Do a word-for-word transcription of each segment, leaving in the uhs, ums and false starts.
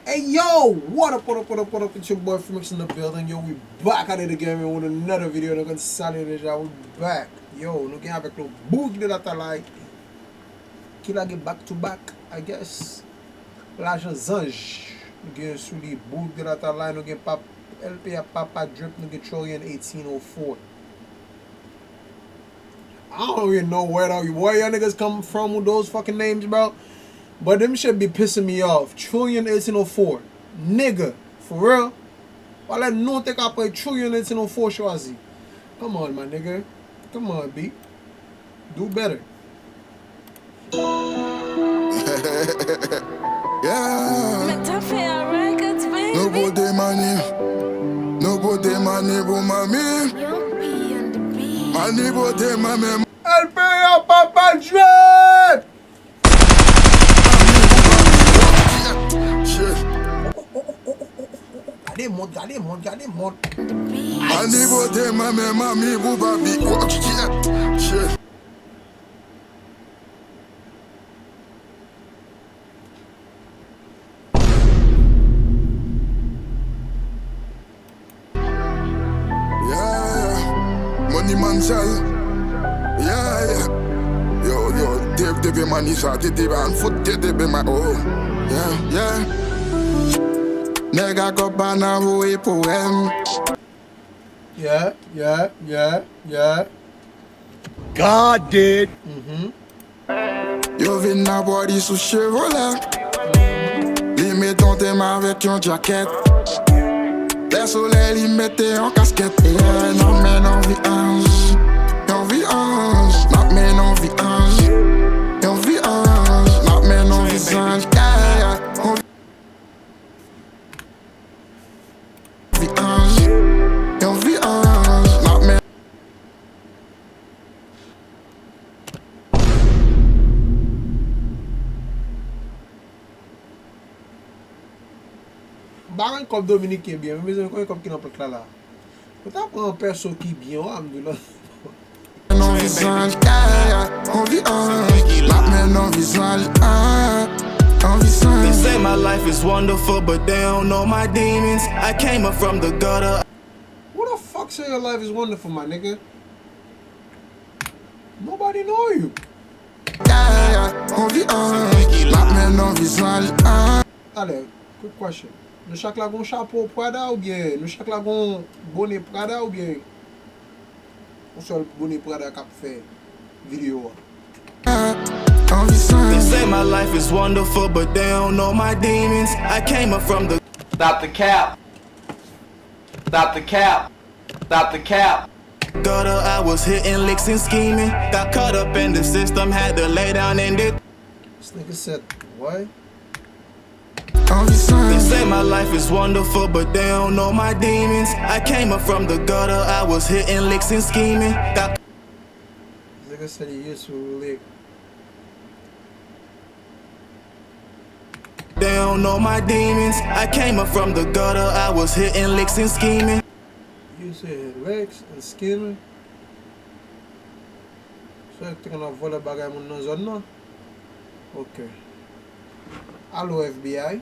Hey yo, what up, what up, what up, what up? It's your boy Freemix in the building. Yo, we back at it again, man, with another video. Nou konn sa nou ye deja, we back. Yo, nou gen avèk nou Boug de Latalay ki lage back to back, I guess. Lajan Zanj, nou gen sou li Boug de Latalay, nou gen Pap L P a, Papa Drip, nou gen Trillion eighteen oh four. I don't even know where the, where y'all niggas come from with those fucking names, bro. But them shit be pissing me off. Trillion eighteen oh four. Nigga, for real? Wale nou te ka pran Trillion eighteen oh four chwazi. Come on, my nigga. Come on, B. Do better. Yeah. Metaphor Records, baby. Nou pote mani. Nou pote mani pou manmi. Young P on the beat. Mani pote manmi. L P a, Papa Drip. Shit. Gade mond, gade mond, gade mond. Mani pote manmi, manmi pou papi. Shit. Yeah, yeah. Money Manziel. Yeah, yeah. Yo, yo, T T P Mani sa, T T P an fout T T P man, oh. Yeah, yeah. Nèg a kòb pa nan voye powèm. Yeah, yeah, yeah, yeah. God did. Mm-hmm. Yo vin nan bòdi sou chevole. Li met yon tenm avèk yon djakèt. Lè solèy li mete yon kaskèt. Yeah, n ap mennen yon vi anj. Yon vi anj. N ap mennen yon vi anj. Yon vi anj. N ap mennen yon vi zanj. Yeah, yeah. Yon vi anj. Yon vi anj. N ap mennen M pa konn kòb dominiken byen, men bezwen konn kòb ki nan plat la la. Ou ta pran yon pèso ki byen, w a m di w la. Non vizaj, yeah, yeah, on vi anj. L ap men non vizaj, ah, on vizaj. They say my life is wonderful, but they don't know my demons. I came up from the gutter. Who the fuck say your life is wonderful, my nigga? Nobody know you. Yeah, yeah, on vi anj. L ap men non vizaj, ah. Talè, quick question. Nou chak la gon chapo Prada oubyen nou chak la gon bone Prada oubyen yon sèl bone Prada k ap fè videyo a? They say my life is wonderful, but they don't know my demons. I came up from the Stop the cap. Stop the cap. Stop the cap. Gutter, I was hitting licks and scheming. Got caught up in the system, had to lay down and did. This nigga said, what? They say my life is wonderful, but they don't know my demons. I came up from the gutter, I was hitting licks and scheming. Got This nigga said he used to lick. They don't know my demons. I came up from the gutter, I was hitting licks and scheming. You said licks and scheming? So, te konn ap vòlè bagay moun nan zòn nan? Ok. Alo, F B I.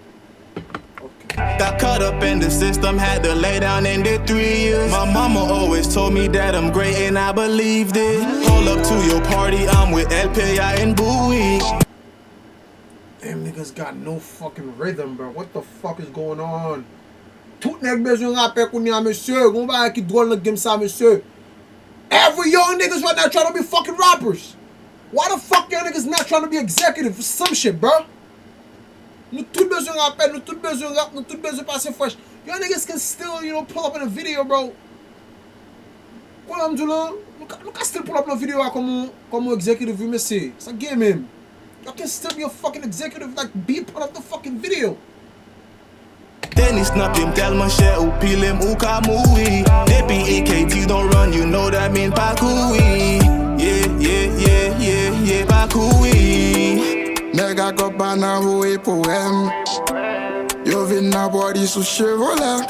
Ok. Got caught up in the system, had to lay down and did three years. My mama always told me that I'm great and I believed it. Pull up to your party, I'm with El Peya and Bowie. Damn, niggas got no fucking rhythm, bro. What the fuck is going on? Tout nèg bezwen rapè kounye a, mesye. Gon bagay ki dwòl nan game sa, mesye. Every young niggas right now trying to be fucking rappers. Why the fuck y'all niggas not trying to be executive or some shit, bro? Nou tout bezwen rapè, nou tout bezwen rap, nou tout bezwen pase fresh. Y'all niggas can still, you know, pull up in a video, bro. Konnen m di w lan, nou ka, nou ka still pull up nan videyo a kòm yon, kòm yon executive, wi, mesye. Sa gen menm. Y'all can still be a fucking executive, like, be part of the fucking video. Tenis nan pye m tèlman chè, ou pile m, ou ka mouri. Depi E K T don't run, you know that mean pa kouri. Yeah, yeah, yeah, yeah, yeah, pa kouri. Nèg a kòb pa nan voye powèm. Yo vin nan bòdi sou Chevrolet.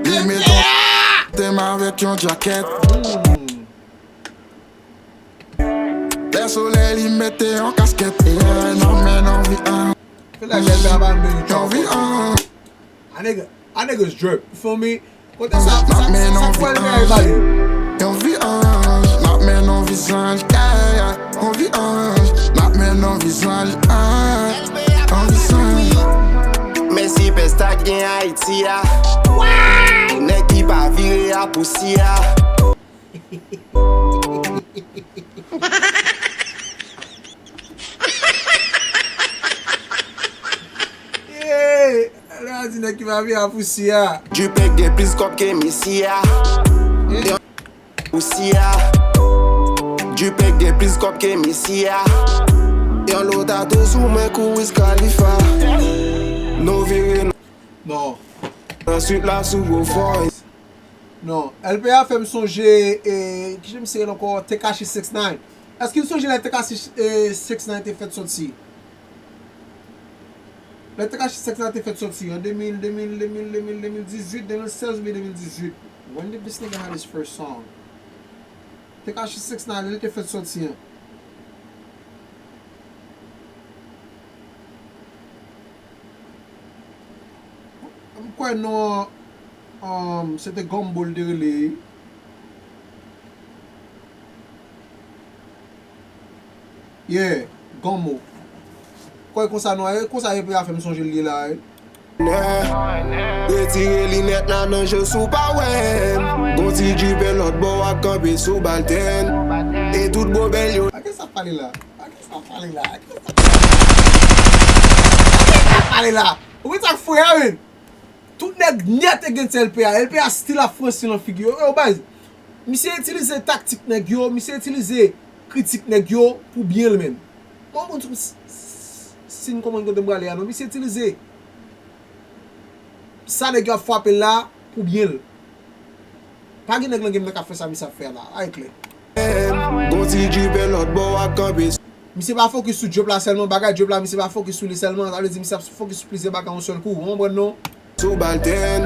Li met yon tem avèk yon djakèt. Lè Solèy li mete yon kaskèt, yeah, n ap mennen yon vi an. Feel like that guy about me. Yon vi an. A nigga, a niggas drip. You feel me? Kote sa, sa, sa pwèl fè everybody. Yon vi anj, n ap mennen yon vi zanj, yeah, yeah. Yon vi anj, n ap mennen yon vi zanj, ah, yon vi zanj. Men si pès ta gen Ayiti a. Nèg ki pa vire a pousyè. Hey, alò a di nèg ki pa vire a pousyè. Dupec gen plis kòb ke mesye a. Pousyè. Dupec gen plis kòb ke mesye a. Yon lòt ato sou mwen kou Wiz Khalifa. Nou vire nan. Non. Answit la sou gwo fò. Non, L P A fè m sonje, e, ki jan misye rele ankò? Tekashi six nine. Èske n sonje lè Tekashi, e, six nine te fèt soti? Lè Tekashi six nine te fèt soti, an de mil, de mil, de mil, de mil, de mil dizuit, de mil sèz oubyen de mil dizuit. When did this nigga had his first song? Tekashi six nine, lè li te fèt soti an. M kwè non an, um, se te Gumbo l te rele. Yeah, Gumbo. Kwè konsa non, e konsa L P A fè m sonje l ye la, e. Retire linèt la nan je w si w pa wè m. Gon ti jipe lòt bò a kanpe sou baltèn. E tout bobèl yo. A ki sa pale la? A ki sa pale la? A ki sa pale la? Ou mete ak frè a, men. Tout nèg nèt against L P A. L P A still ap franse nan figi yo. Yo, baz. Misye itilize taktik nèg yo, misye itilize kritik nèg yo pou byen l, men. Mwen konn si, si, si n konprann kote m prale a, non. Misye itilize sa nèg yo ap frape l la pou byen l. Pa gen nèg nan game nan k ap fè sa misye ap fè a la. Ay klè. Gon ti jipe lòt bò a kanpe. Misye pa fokis sou drip la sèlman, bagay drip la, misye pa fokis sou li sèlman, sa vle di misye ap fokis sou plizyè bagay yon sèl kou, ou konprann non? Sou baltèn,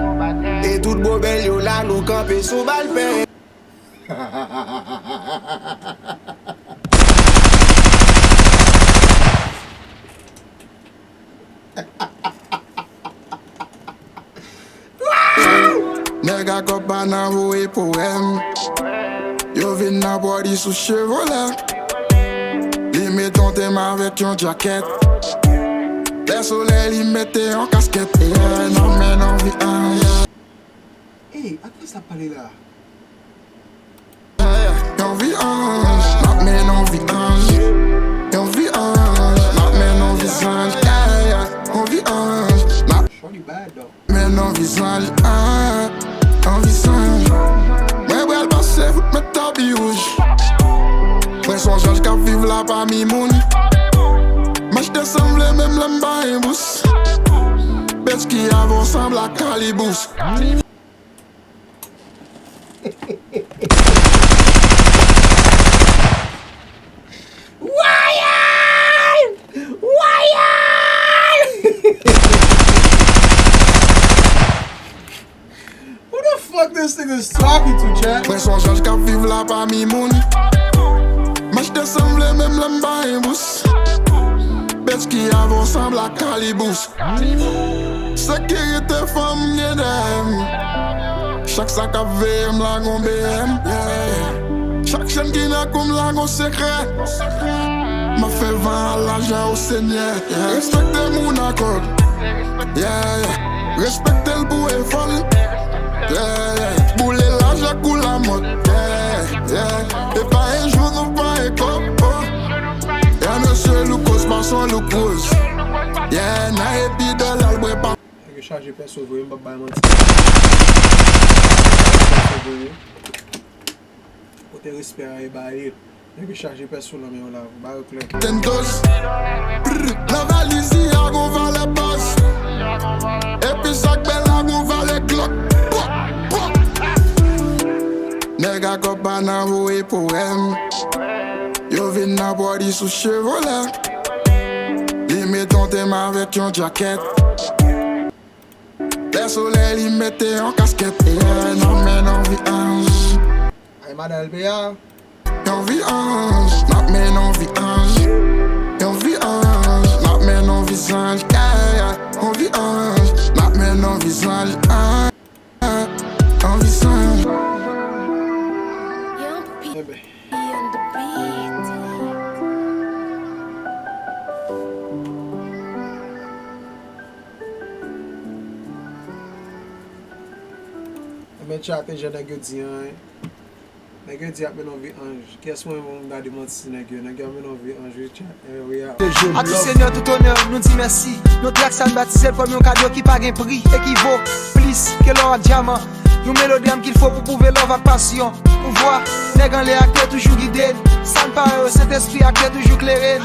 e tout bobèl yo la, nou kanpe sou baltèn. Nèg a kòb pa nan voye powèm. Yo vin nan bòdi sou Chevrolet. Li met yon tenm avèk yon djakèt. Lè solèy li mete yon kaskèt. Yeah, n ap mennen yon vi anj. Ey, aktris la pale la. Yon vi anj, n ap mennen yon vi anj. Yon vi anj, n ap mennen yon vi zanj. Yeah, yeah. Yon vi anj, n ap Shorty bad though. Mennen yon vi zanj, ah, yon vi zanj. Mwen pral pase fout mwen tapi wouj. Mwen se yon zanj k ap viv la pami moun. M achte sa m vle menm lè m pa gen bous. Bèt ki avè w sanble ak kalibous. Wayay! Wayay! Who the fuck this nigga is talking to, chat? Mwen se yon zanj k ap viv la pami moun. M achte sa m vle menm lè m pa gen bous. Bèt ki avè w sanble ak kalibous. Sekirite fò m gen dèyè m. Chak sa k ap veye m la gon B M, yeah. Chak jèn ki nan kou m la gon sekrè. M ap fè van a lajan o Senyè, yeah. Respekte moun a kòb, yeah, yeah. Respekte l pou efò l, yeah, yeah. Boule lajan kou lamòt, yeah, yeah. E pa en jou nou pa en kòb, oh. Yè mesye Loukwoz pa son Loukwoz. Yeah, nan epi dòl al bwè pa. Nèg yo chaje pèso vre, m p ap bay manti. Pèso vre. Kote respè a e ba yo. Nèg yo chaje pèso nan men yo la, ba yo klè. Tentos. Prr, nan valiz li a gon valè baz. Epi sak bèl la gon valè Glock. Pwa, pwa. Nèg a kòb pa nan voye powèm. Yo vin nan bòdi sou Chevrolet. Li met yon tenm avèk yon djakèt. Lè solèy li mete yon kaskèt. Yeah, n ap mennen yon vi anj. Ay, madan L P A. Yon vi anj, n ap mennen yon Anj, yon vi anj, n ap mennen yon vi zanj, yeah, yeah. Yon vi anj, n ap mennen yon vi zanj, ah, ah, yon vi zanj. Young P on the beat. Ebyen, tchat, e jan nèg yo di an, nèg yo di ap mennen yon vi anj. Kiyès mwen menm pou m ta demanti nèg yo? Nèg yo ap mennen yon vi anj, wi, tchat. Eh, wi, a. A ti Senyè tout onè, nou di mèsi. Nou trak sa n batize l kòm yon kado ki pa gen pri e ki vo plis ke lò ak dyaman. Yon melodram ki l fo pou pwouve love ak pasyon. Pouvwa nèg anlè ak tè toujou gide n. Sa n pa wè yo, Sentespri ak tè toujou klere n.